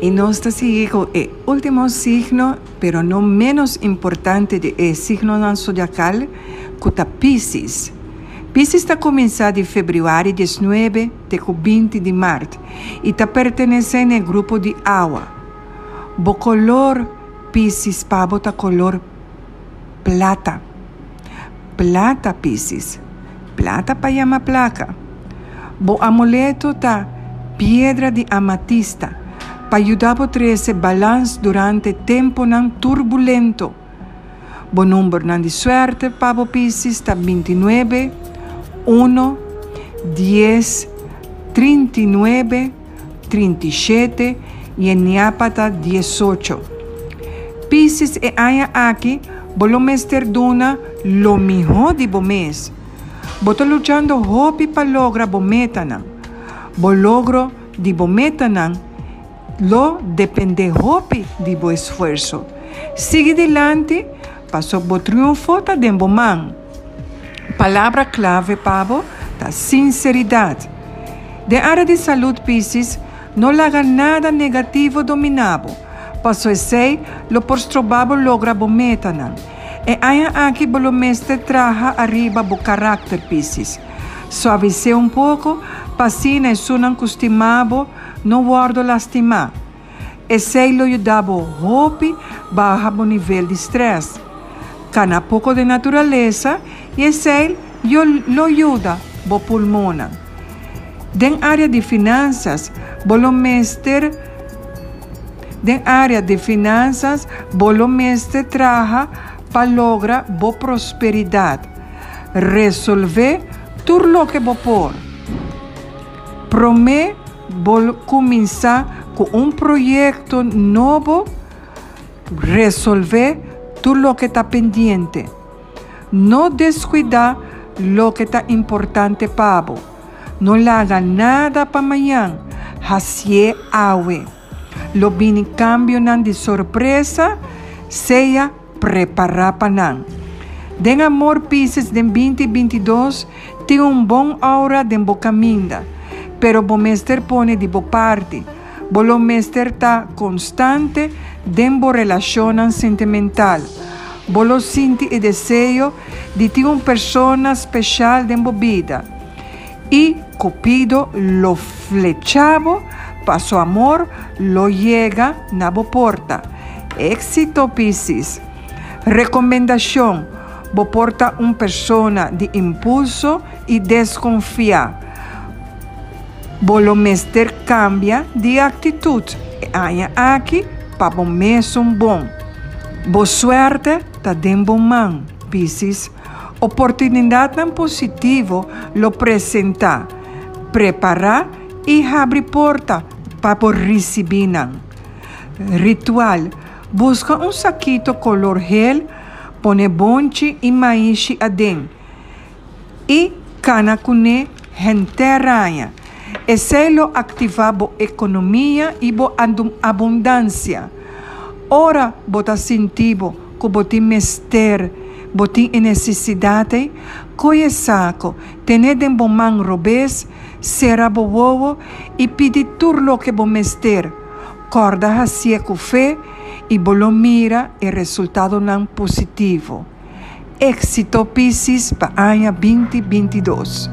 I nos ta sigui ku e último signo, pero no ménos importante di e signonan zodiakal, ku ta Piscis. Piscis ta kuminsá di febrüari diesnuebe te ku binti di mart i ta pertenesé na e grupo di awa. Bo kolor, Piscis, pa bo ta kolor plata. Plata, Piscis. Plata pa yama plaka. Bo amuleto ta piedra di amatista pa yuda bo trese balans durante temponan turbulento. Bo numbernan di suerte pa bo Piscis ta bintinuebe, uno, dies, trintinuebe, trintisshete i e niapa ta diesocho. Piscis e aña aki bo lo mester duna lo mihó di bo mes. Bo ta luchando hopi pa logra bo metanan. Bo logro di bo metanan lo dependé hopi di bo esfuerso. Sigui dilanti paso bo triunfo ta den bo man. Palabra clave pa bo ta sinceridad. Den area di salud Piscis, no laga nada negativo domina bo, paso esey lo por stroba bo logra bo metanan. E aña aki bo lo mester traha ariba bo karakter, Piscis. Suavis'é un poko pa asina esunnan ku stima bo no wòrdu lastimá. Esei lo yuda bo hopi baha bo nivel di strès. Kana poko den naturalesa i esei lo yuda bo pulmonnan. Den área di finansas bo lo mester Den área di finansas bo lo mester traha pa logra bo prosperidat. Resolvé tur loke bo por. Promé bo lo kuminsá ku un proyekto nobo, resolvé tur loke ta pendiente. No deskuidá loke ta importante pa bo. No laga nada pa mañan, hasié awe. Lo bini kambionan di sorpresa, sea prepará pa nan. Den amor Pisces den binti bintidos tin un bon aura den bo kaminda, pero bo mester pone di bo parti. Bo lo mester ta konstante den bo relashonnan sentimental. Bo lo sinti e deseo di tin un persona speshal den bo bida i Cupido lo flecha bo pa su amor lo yega na bo porta. Éxito Piscis. Rekomendashon, Bo por ta un persona di impulso i deskonfiá. Bo lo mester kambia di aktitut e aña aki pa bo mesun bon. Bo suerte ta den bo man, Piscis. Oportunidatnan positivo lo presentá. Prepará i habri porta pa bo risibí nan. Ritual, Buska un sakito kolor hel, pone bonchi i maishi aden i kana kuné henter raña. Esei lo aktivá bo ekonomia i bo abundansia. Ora bo ta sinti bo ku bo tin mester, bo tin e nesesidat ei, kohe e sako, ten'é den bo man robes, sera bo wowo i pidi tur loke bo mester. Kòrda hasié ku fe i bo lo mira e resultadonan positivo. Éksito Piscis pa aña binti bintidos!